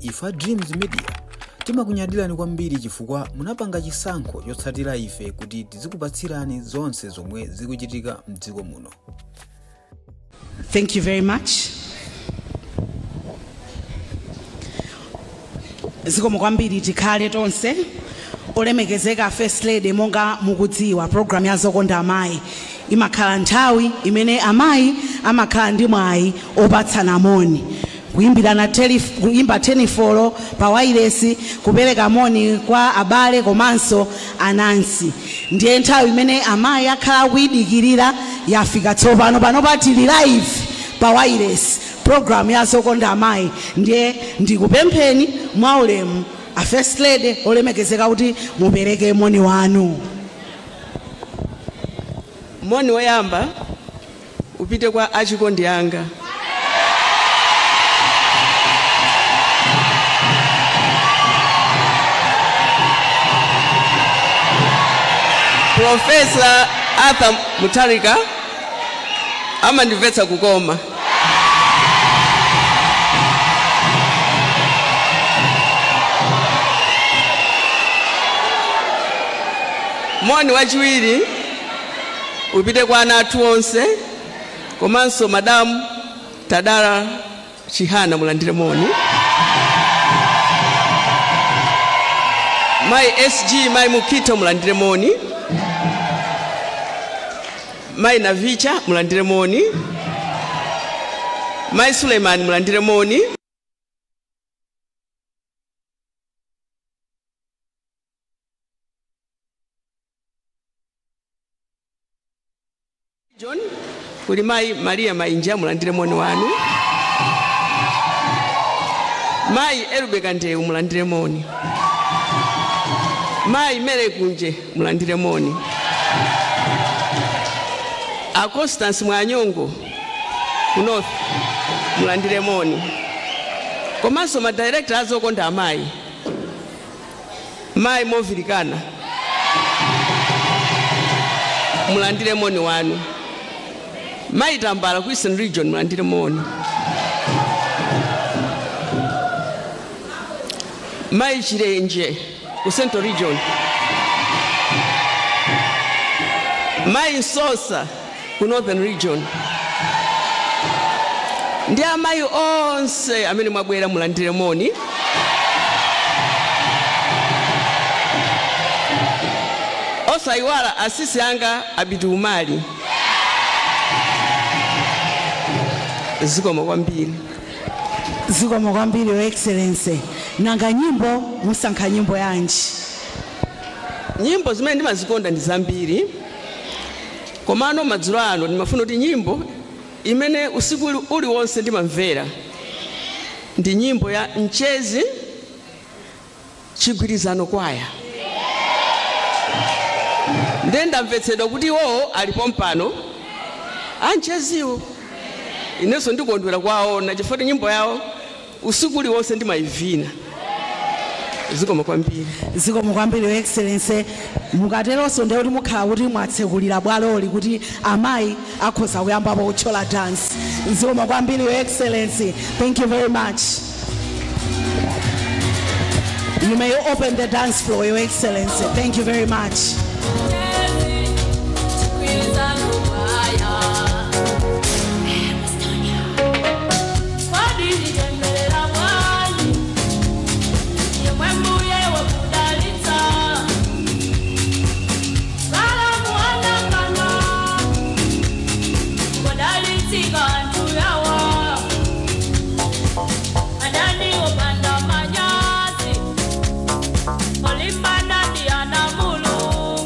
Ife a Dreams Media timakunyadirani kwambiri chifukwa munapanga chisankho chotsatira ife kuti tizikupatsirani zonse zomwe zikuchitika mdziko muno. Thank you very much. Zikomo kwambiri. Tikhale tonse. Olemekezeka First Lady, monga mukudziwa, program ya Zokonda Amayi imakhala nthawi imene amayi amakhala ndi mwayi opatsana moni, kuyimbirana, kuyimba 10 pa wailesi, kupereka moni kwa abale komanso anansi. Ndiye nthawi imene amayi akhala akuyidikirira yafika tsopano. Panopa tili live pa wailesi, program ya Zokonda Amayi. Ndiye ndikupempheni mwaulemu, a First Lady olemekezeka, kuti mupereke moni wanu. Moni woyamba upite kwa achikondi anga, Professor Arthur Mutharika, amandimvetsa kukoma. Moni wachiwiri upite kwa ana athu onse komanso Madamu Tadala Chihana, mulandire moni. Mai SG, Mai Mukito, mulandire moni. Mai Navicha, mulandire moni. Mai Suleiman, mulandire moni. John kuli Mai Maria Mainja, mulandire moni wanu. Mai Erubeka Ndeu, mulandire moni. Mai Mere Kunje, mulandire moni. A Constance Mwanyongo ku North, mulandire moni. Komanso ma director azokonda amayi, Mai Movilikana, mulandire moni wanu. Mai Tambala ku Eastern Region, mulandire moni. Mai Chirenje ku Central Region, Mai Sosa ku Northern Region, ndi amayi onse amene mwabwera, mulandire moni. Osayiwala asisi anga Abiti Umali. Zikomo kwambiri. Zikomo kwambiri, Your Excellency. Nanga nyimbo, musankha nyimbo yanji? Nyimbo zimene ndimazikonda ndi zambiri, komano madzulo ano ndimafuna kuti nyimbo imene usiku uliwonse ndimamvera ndi nyimbo ya Mchezi Chigwirizano Kwaya. Ndiye ndamvetsedwa kuti iwowo alipo mpano, ancheziwo. Inenso ndikondwera kwaona chifukwa nyimbo yawo usiku uliwonse ndimayivina. Zikomo kwambiri. Zikomo kwambiri, Your Excellency. Mukateronso ndiye kuti mukhala kuti mwatsekulira bwaloli kuti amayi akhoza kuyambapo kuchola dance. Zikomo kwambiri, Your Excellency. Thank you very much. You may open the dance floor, Your Excellency. Thank you very much. Olimbana ndi ana Mulungu.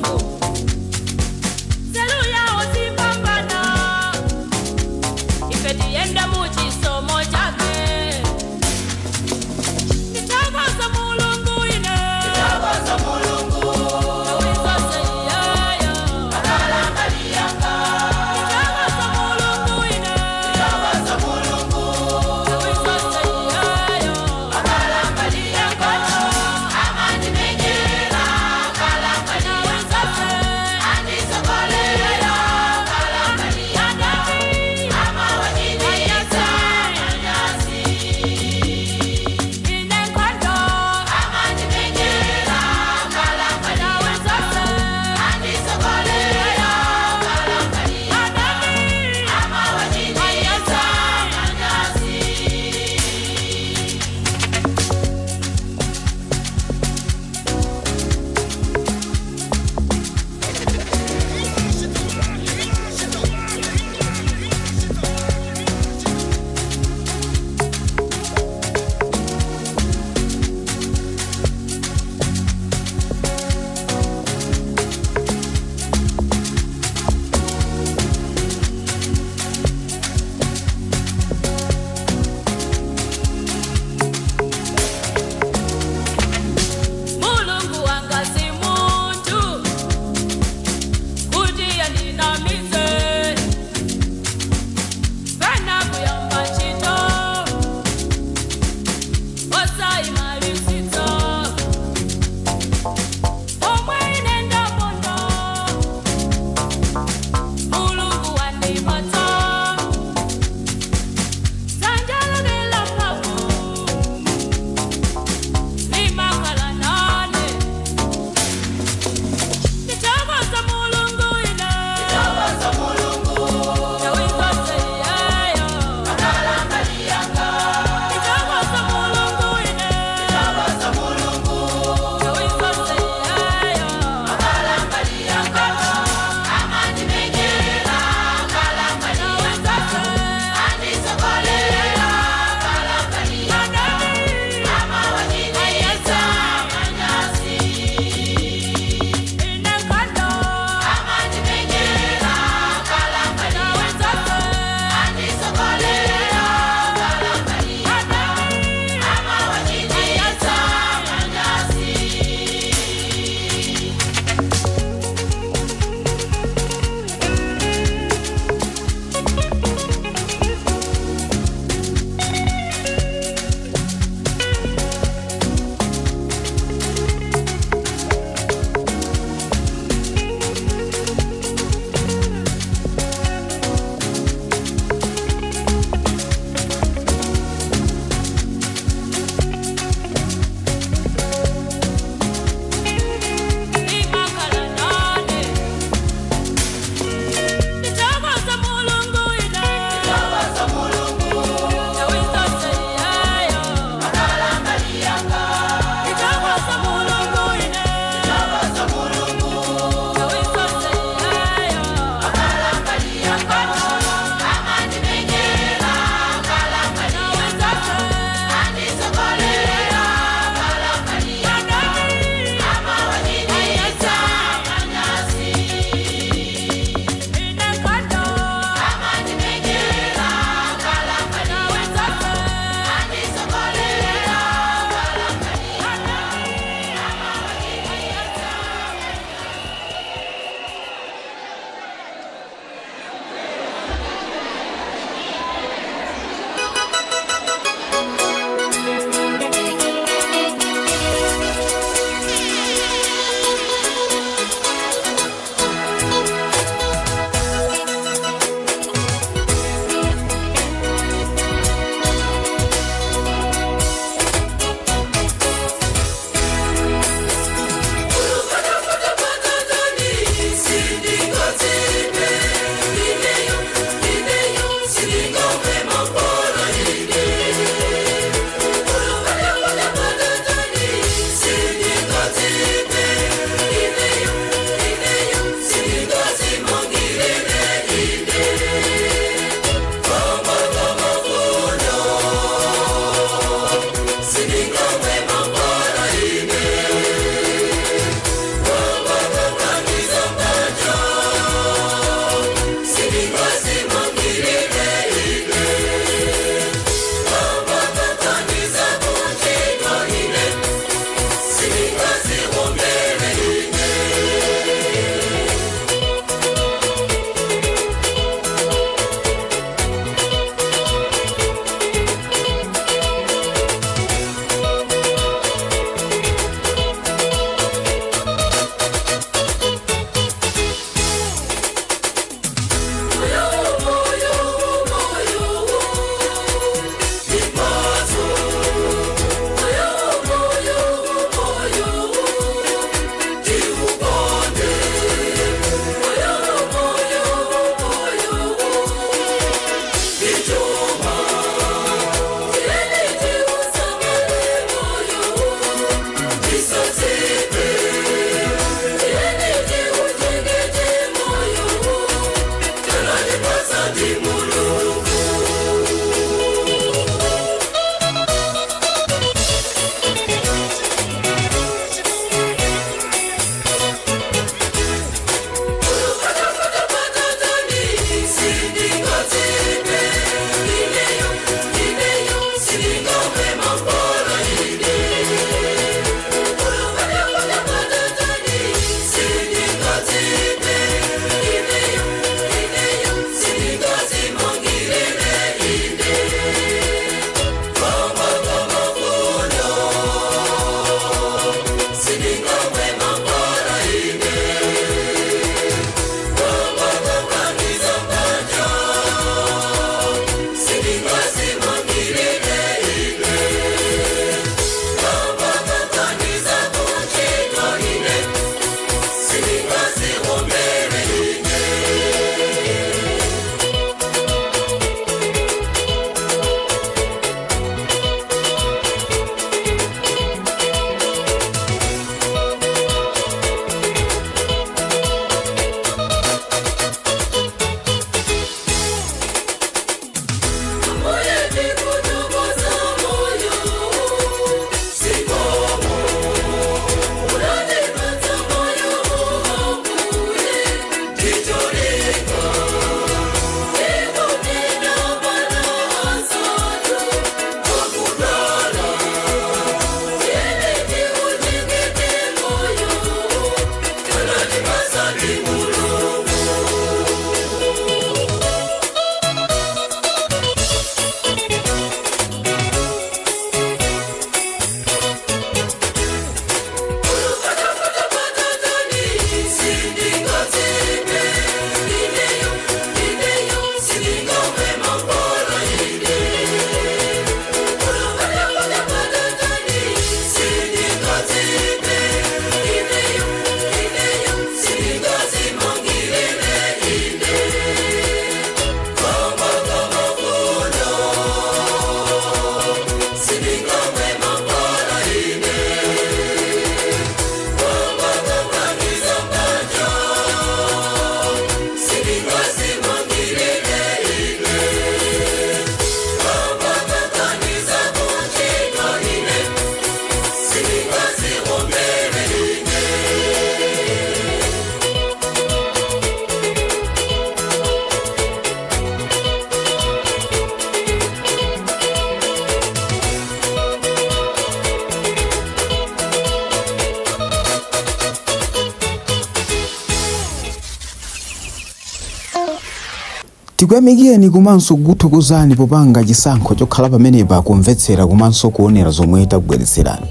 Tikuyamikeni komanso kukuthokozani popanga chisankho chokhala pamenepa kumvetsera komanso kuonera zomwe takubweretserani.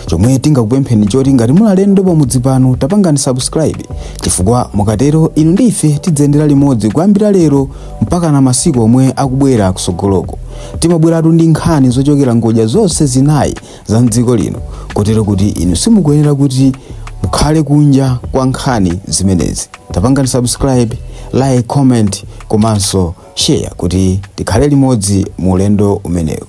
Chomwe tingakupempheni choti ngati muli alendo pamudzi pano, tapangani subscribe, chifukwa mukatero inu ndi ife tidzayendera limodzi kuyambira lero mpaka na masiku omwe akubwera kusogoloko. Timabweratu ndi nkhani zochokera ngodya zonse zinayi za mdziko lino, kotero kuti inu simukuyenera kuti mukhale kunja kwa nkhani zimenezi. Tapangani subscribe, like, comment komanso share kuti tikhale limodzi mu ulendo umenewu.